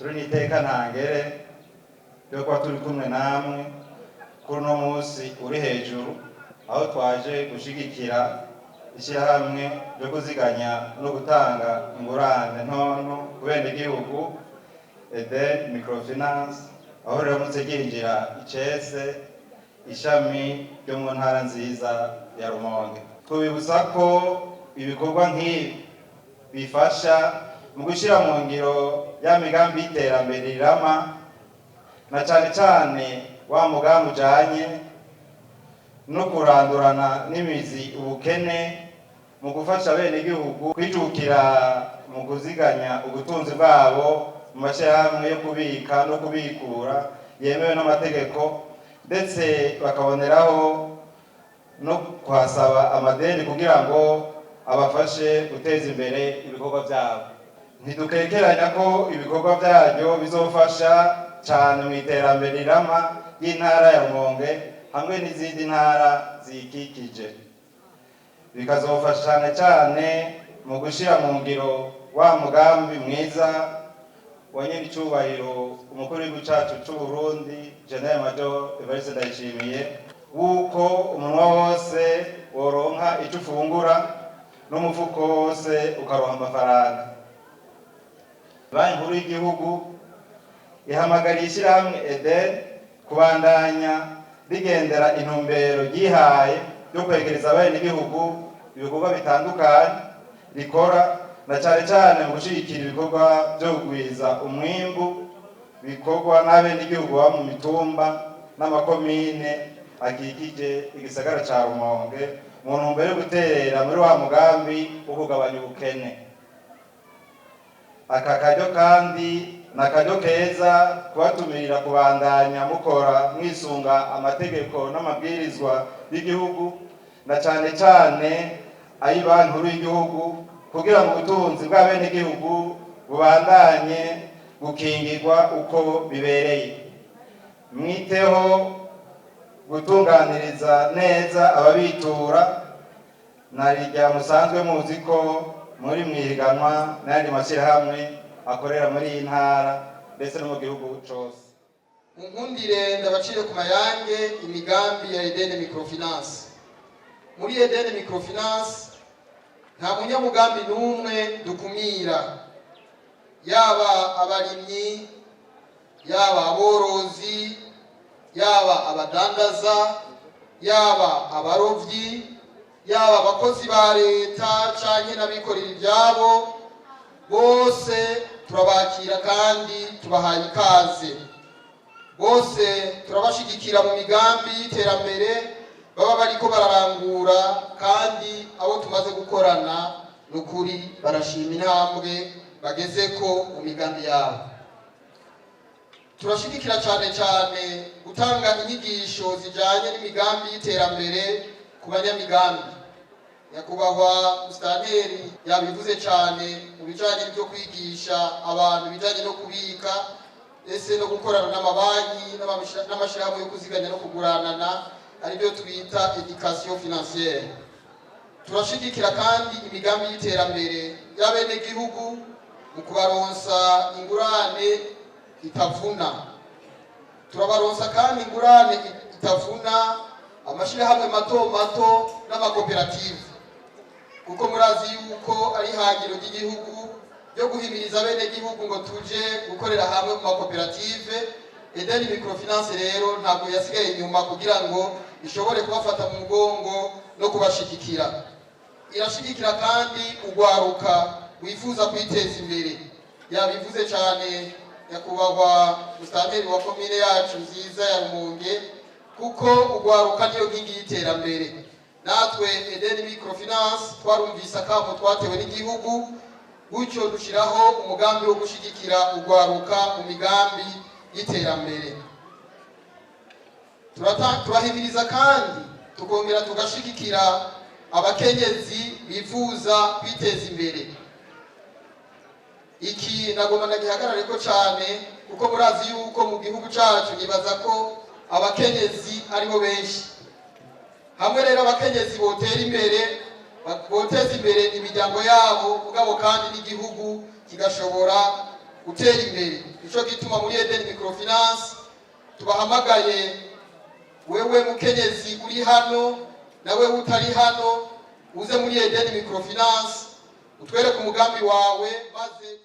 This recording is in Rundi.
Turi n'iteka ntangere ryo kuba turi kumwe namwe kuri uno munsi uri hejuru, aho twaje gushigikira ishyirahamwe ryo kuziganya no gutanga ingurane ntonto ku benegihugu, Eden Microfinance, aho riramutse ryinjira icese ishami ryo mu ntara nziza ya Rumonge. Tubibutsa ko ibikorwa nk'ibi bifasha mu gushyira mu ngiro ya migambi y'iterambere rirama, na cyane cyane wa mugambi ujanye no kurandurana n'imizi ubukene, mu gufasha abenegihugu kwijukira mu kuziganya ubutunzi bwabo mu mashyirahamwe yo kubika no kubikura yemewe n'amategeko, ndetse bakaboneraho no kuhasaba amadeni kugira ngo abafashe guteza imbere ibikorwa byabo. Ntidukekeranya ko ibikorwa byaryo bizofasha cyane mu iterambere rirama ry'intara ya Rumonge hamwe n'izindi ntara ziyikikije, bikazofasha cyane cyane mu gushyira mu ngiro wa mugambi mwiza wa nyir'icyubahiro umukuru w'igihugu cyacu cy'u Burundi, Général Major Evariste Ndayishimiye, w'uko umunwa wose woronka icyo ufungura n'umufuko wose ukaronka amafaranga. Banki Nkuru y'Igihugu ihamagariye ishyirahamwe Eden kubandanya rigendera intumbero ryihaye yo kwegereza abenegihugu ibikorwa bitandukanye rikora, na cyane cyane mu gushyigikira ibikorwa byo kugwiza umwimbu bikorwa n'abenegihugu baba mu mitumba n'amakomine akikije igisagara ca Rumonge, mu ntumbero yo guterera muri wa mugambi wo kugabanya ubukene. Aka karyo kandi ni akaryo keza kubatumirira kubandanya mukora mwisunga amategeko n'amabwirizwa y'igihugu, na cyane cyane ay'Ibanki Nkuru y'Igihugu, kugira ngo ubutunzi bw'abenegihugu bubandanye gukingirwa uko bibereye. Mwiteho gutunganiriza neza ababitura, na rirya musanzwe muzi ko muri mwihiganwa n'ayandi mashyirahamwe akorera muri iyi ntara ndetse no mu gihugu cose. Munkundire ndabacire ku mayange imigambi ya Eden Microfinance. Muri Eden Microfinance nta munyamugambi n'umwe dukumira, yaba abarimyi, yaba aborozi, yaba abadandaza, yaba abarovyi, yaba abakozi ba leta canke n'abikorera ivyabo, bose turabakira kandi tubahaye ikaze. Bose turabashigikira mu migambi y'iterambere baba bariko bararangura, kandi abo tumaze gukorana ni ukuri barashima intambwe bagezeko mu migambi yabo. Turashigikira cyane cyane gutanga inyigisho zijyanye n'imigambi y'iterambere ku banyamigambi. Nyakubahwa musitanteri yabivuze cyane mu bijyanye n'ibyo kwigisha abantu ibijyanye no kubika ese no gukorana n'amabanki n'amashyirahamwe yo kuziganya no kuguranana, aribyo twita éducation financière. Turashigikira kandi imigambi y'iterambere y'abenegihugu mu kubaronsa ingurane itavuna. Turabaronsa kandi ingurane itavuna amashyirahamwe mato mato n'amakoperative, kuko murazi yuko ari ihangiro ry'igihugu ryo guhimiriza abenegihugu ngo tuje gukorera hamwe mu makoperative. Eden Microfinance rero ntabwo yasigaye inyuma kugira ngo ishobore kubafata mu mugongo no kubashigikira. Irashigikira kandi urwaruka wifuza kwiteza imbere. Yabivuze cyane nyakubahwa musitanteri wa komine yacu nziza ya Rumonge, kuko urwaruka niyo nkingi y'iterambere. Natwe Eden Microfinance twarumvise akamo twatewe n'igihugu, gutyo dushyiraho umugambi wo gushyigikira urwaruka mu migambi y'iterambere. Turahimiriza kandi tukongera tugashigikira abakenyezi bifuza kwiteza imbere. Iki nagomba ndagihagarare ko cyane, kuko murazi yuko mu gihugu cyacu nibaza ko abakenyezi aribo benshi. Hamwe rero abakenyezi botera imbere, boteza imbere imiryango yabo, mugabo kandi n'igihugu kigashobora. gutera imbere. Nico gituma muri Eden Microfinance tubahamagaye, wewe mukenyezi uri hano, nawe utari hano, uze muri Eden Microfinance utwereke umugambi wawe maze.